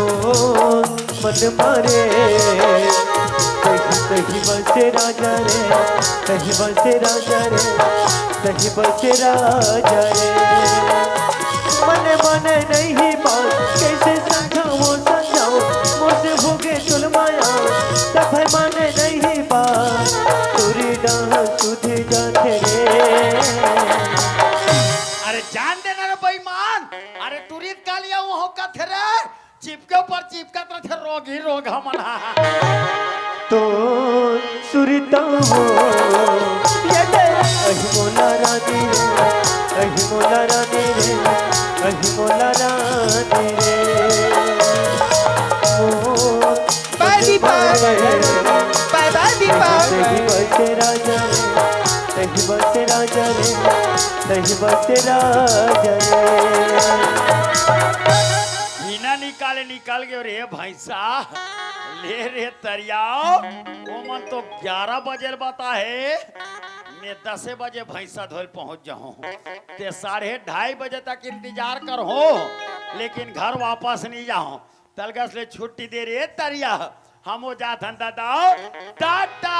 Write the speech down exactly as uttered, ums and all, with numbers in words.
ओ मन मारे, सही सही बसे राजा रे, सही बसे राजा रे, सही बसे राजा रे। मन माने नहीं बात, कैसे समझाओ समझाओ, मोसे होगे तुल माया, तब है माने नहीं बात, तोरी डाह सुध जाथे रे। अरे जान देना रे बेईमान, अरे तुरित कालिया वो कथे रे, चिपके ऊपर चिपकत रथे रोग ही रोग हमन हा। तो सुरता हो, ये दे, अहि मोला रानी रे, अहि मोला रानी रे, अहि मोला रानी रे। ओ बाय दीपक, बाय बाय दीपक। सही बसे राजा रे, सही बसे राजा रे, सही बसे राजा रे। बिना निकाले निकल गयो रे भैंसा। ले रे तरियाव, ओमन तो ग्यारह बजे ल बता हे, मैं दसे बजे भैंसा धोए ल पहुंच जाहूं। ते साढ़े ढाई बजे तक इंतजार करहूं, लेकिन घर वापस नहीं जाहूं। तलगस ले छुट्टी दे रे तरिया, हमो जाथन दादा, टाटा।